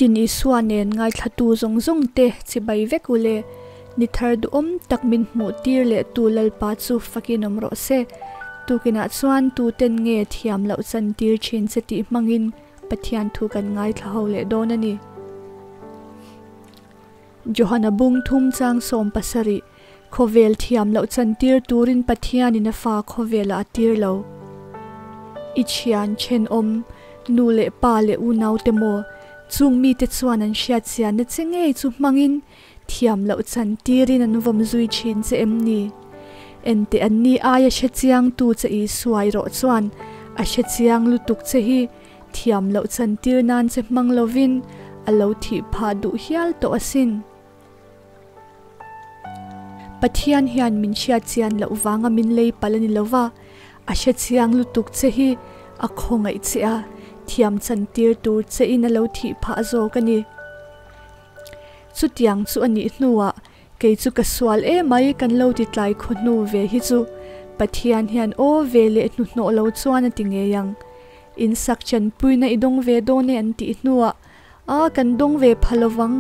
Nitin Isua nen ngaithlatu zawng zawng te chibai vek u le. Ni thar duhawm tak min hmuh tir leh tu Lalpa chu fakin awm rawh se. Tukinah chuan tuten nge thiam loh chan tir thin che tih hmangin Pathian thu kan ngaithla ho leh dawn a ni. Johana bung thum chang 17, Khawvel thiam loh chan tir turin Pathianin a fa khawvelah a tir lo. I thian thenawm, nu leh pa leh unaute maw? Chung mite chuan an hriatchianna che ngei chu hmangin thiam loh chan tirin an vawm zui thin che em ni? Enteh an ni aia hrechiangtu che i suai rawh chuan a hrechiang lutuk che hi thiam loh chan tir nan che hmang lovin a lo thih phah duh hial tawh asin. Pathian hian min hriatchian loh vanga min lei palh a ni lo va, a hrechiang lutuk che hi a khawngaih che a, thiam chantir tur che in a lo thih phah zawk a ni. Chutiang chu a nih hnuah kei chu ka sual emai kan lo ti tlai khaw hnu ve hi chu Pathian hian aw ve leh hnuhnawh lo chuan a ti ngei ang. Insak chanpuina i dawng ve dawn e an tih hnuah A, kan dawng ve pha lovang,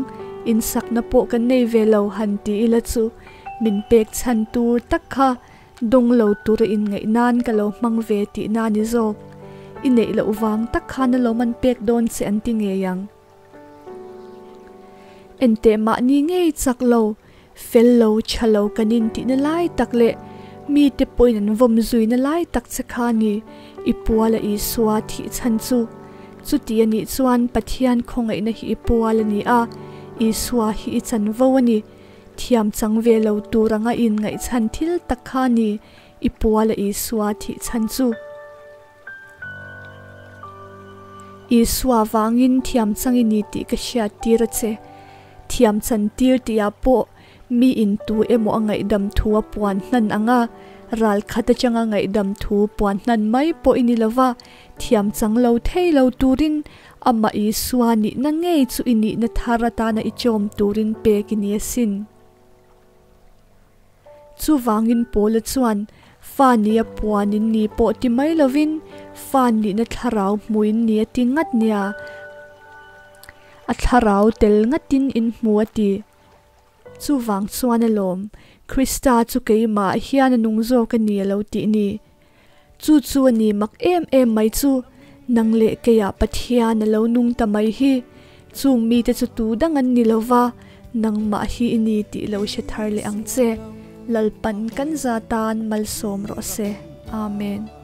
insakna pawh kan nei ve lo han ti ila chu min pek chhan tur tak kha dawng lo tura inngaih nan ka lo hmang ve tihna ni zawk. I neih loh vang tak khan alawm an pek dawn che an ti ngei ang. Enteh mahni ngei chak lo, fel lo, tha lo kan intihna lai tak leh mite pawhin an vawm zuina lai tak che kha ni i puala Isua thih chhan chu. Chuti a nih chuan Pathian khawngaihna hi i pual a ni a, Isua hi i chanvo a ni. Thiam chang ve lo tur anga inngaihchhan thil tak kha ni i puala Isua thih chhan chu. Isua vangin thiam chang i ni tih ka hriat tir a che. Thiam chan tir tihah pawh mi in tu emaw a ngaihdam thu a puan hnan ang a, ral khat atanga ngaihdam thu puan hnan mai pawh i ni lo va, thiam chang lo thei lo turin amah Isua nihna ngei chu i nihna thar atana i chawm turin pek i ni asin. Chuvangin Paula chuan fa nia puan in ni pawh ti mai lovin fa nihna thlarau hmuin ni a ti ngat nia, a thlarau tel ngatin in hmu a ti. Chuvang chuan alawm, Krista chu keimah hian a nung zawk a ni a lo tih ni. Chu chu a ni mak em em mai chu, nang leh keiah Pathian a lo nung ta mai hi, chung mite chu tu dang an ni lo va, nangmah hi i ni tih lo hre thar leh ang che. Lalpan kan za tan malsawm rawh se. Amen.